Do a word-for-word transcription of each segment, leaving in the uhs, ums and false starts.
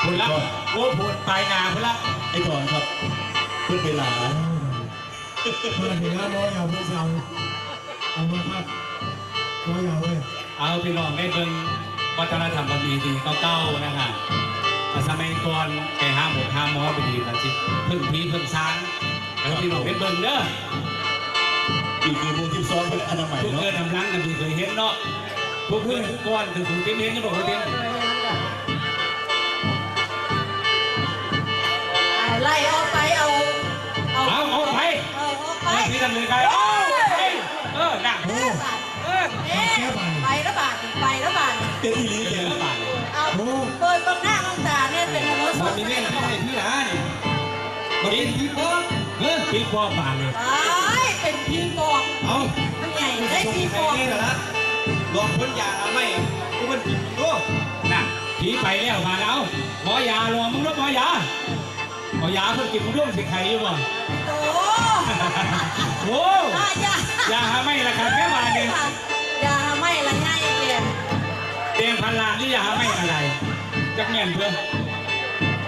พุ้นละ โอ้ พุ้นปลายหน้าพุ้นละ ไอ้ถอนครับ เพิ่นไปหลา มาถึงแล้ว หมอยาเพิ่นสิเอา เอามาครับ หมอยาเว้ย เอาพี่น้องได้เบิ่งวัฒนธรรมประเพณีเก่าๆ นะฮะ แต่สมัยก่อนไปหาหมอหาหมอไปดีกันสิ พึ่งผีพึ่งซาง แล้วพี่น้องได้เบิ่งเด้อ นี่คือหมู่สิบสอง เพิ่นอนามัย ผู้ เนาะ เกิดนำหลังกันดีเคยเห็นเนาะ ผู้เกิดก่อนคือผู้เต็มเห็นอยู่บ่ ผู้เต็ม เอาไล่ออกไป เอา เอา เอาออกไป เออ ออกไป เอาที่นั่นเลยไป เอาไป เออ น่ะ โอ้ เออ เอ๊ะ ไปแล้วบาดนี่ ไปแล้วบาดนี่ เป็นอีหลี เออ บาดนี่ เอา โอ้ เปิดเบิ่งหน้าเบิ่งตาเนี่ย เป็นอะไร มันมีเรื่องที่ไหนที่ร้าน มันเป็นผีปอบ เออ ผีปอบบาดนี่ อ้าย เป็นผีปอบ เอ้า มันใหญ่ได้ผีปอบ ใครเนี่ยล่ะ ลองพ่นยาทำไม กูมันกินโอ้ น่ะ ผีไปแล้วบาด เอา หมอยาลองมึงเด้อ หมอยา เอายาเพิ่นกินมึงเด้อ สิไข้อยู่บ่ โอ้ โอ้ อ่ะ ยา ยาหาไม่ละครับแม่บาดนี่ ยาหาไม่ละง่ายเอง แดงพันล้านนี่ยาหาไม่อะไร จักแม่นเพิ่น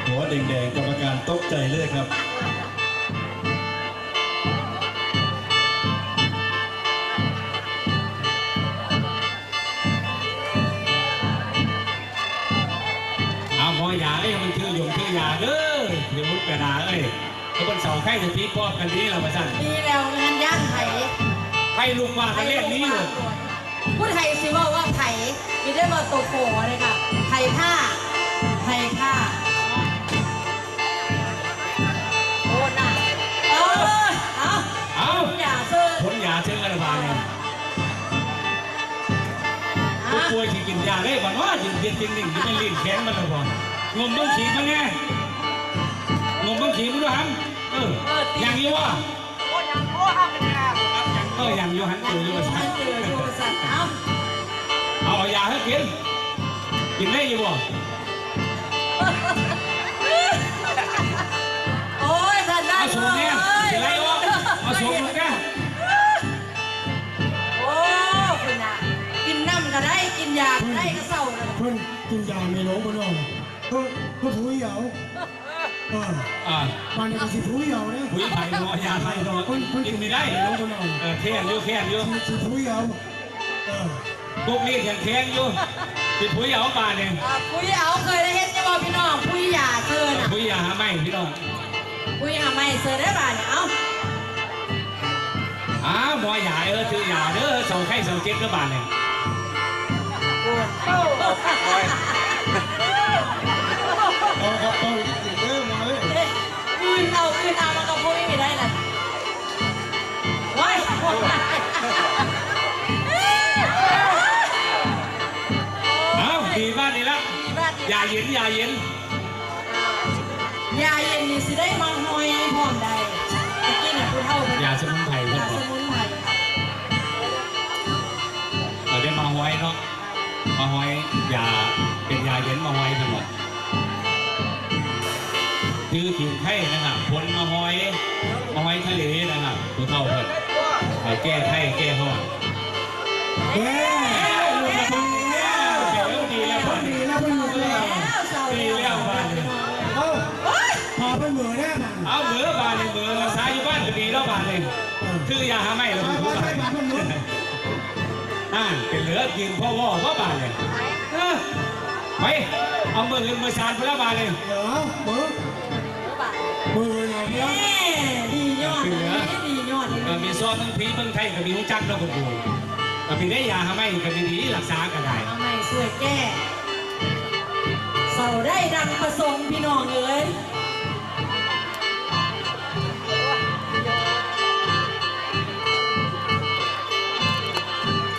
หัวแดงๆ กรรมการตกใจเลยครับ เอาหมอยาเอ้ย มันถือยงถือยาเด้อ เดี๋ยวมันกระดาเอ้ย แล้วมันเสาไข้จะตีปอบกันดีแล้วมาสั่น ดีแล้ว มันย่านไผ ไข้ลูกว่ากันเล่นนี้อยู่ ผู้ไทยสิเว้าว่าไผ มีได้ว่าตัวโฟเลยค่ะ ไผท่า ไผท่า โอ้น่ะ เออ เอา เอา อย่าเชิญ พ่นยาเชิงอะไรมาเนี่ย ผู้ป่วยสิกินยาได้บ่เนาะ ยืนเย็นจริงๆ นี่มันลิ้นแข็งมันละบ่ งมเบิ่งขี้มันแน่ งมเบิ่งขี้มันดูหัน เออ เออ ติ ยังอยู่บ่ โอ้ยังโอ้ห้ามเป็นงาน เออ ยังอยู่หันตัวอยู่ว่าซั่น หันตัวอยู่ว่าซั่น เอา เอา เอายาให้กิน กินได้อยู่บ่ โอ้ย ท่าน มาสูบเนี่ย สิไล่ออก มาสูบลูกเนี่ย โอ้ คุณน่ะ กินน้ำก็ได้ กินยาก็ได้ ก็เศร้าเลย เพิ่นกินยาไม่ลงบ่เนาะ เพิ่น เพิ่นผู้เดียว เออ อ่า มันนี่ก็สิผู้เดียวเนี่ย ผู้ไผเนาะ ยาไผเนาะ เพิ่น เพิ่นกินไม่ได้ กินไม่ลงบ่เนาะ เออ แข็งอยู่ แข็งอยู่ สิ สิผู้เดียว เออ พวกนี้แข็งแข็งอยู่ สิผู้เอาบาดเนี่ย อ่า ผู้เอาเคยได้เห็นจะบอกพี่น้อง ผู้ยาเชิญน่ะ ผู้ยาหาไม่พี่น้อง ผู้ยาไม่เชิญได้บาดเนี่ย เอ้า อ้า หมอยาเออ ถือยาเด้อ เสาไข้เสาเจ็บเด้อบาดเนี่ย โอ้ย เอาครับ เอาอีกเด้อ มาเลย เอ๊ะ อื่นเอา อื่นเอา มันก็พูดไม่ได้เลย ว้าย เอ้า ดีบ้านนี่ละ บ้านนี่ ยาเย็น ยาเย็น ยาเย็นนี่สิได้มาห้อยพร้อมได้ ตะกี้น่ะผู้เฒ่าเพิ่น ยาสมุนไพรเพิ่น ยา บอก สมุนไพร เอาได้มาห้อยเนาะ มาห้อย ยา เป็นยาเย็นมาห้อยเพิ่นบอก คือผิวไข้นะครับ ผลมาห้อย มาห้อยทะเลนะครับ ผู้เฒ่าเพิ่น ไปแก้ไข้แก้ฮ้อน เอ้ย ดีแล้ว ดีแล้ว ดีแล้ว ดีแล้ว บ้านนี้ เอา พาเพิ่นเหมือแน่น่ะ เอาเหมือบาดนี่เหมือ รักษาอยู่บ้านก็ดีแล้วบาดนี่ เออ คือยาหาไม่แล้ว ไป ไป ไป ไป ไป อ่า เป็นเหลือกินพ่อวอพ่อบาดนี่ เออ ไป เอามืออื่นมือสานไปแล้วบาดนี่ เออ มือ มืออย่างเดียว แม่ ดียอด เป็นเหลือ ดียอด เออ มีซ้อนทั้งผีเมืองไทยก็มีฮู้จักเนาะคุณครู ก็มีได้ยาหาไม่ก็มีดีรักษาก็ได้ เอาไม่ช่วยแก้ เศร้าได้ดังประสงค์พี่น้องเอ้ย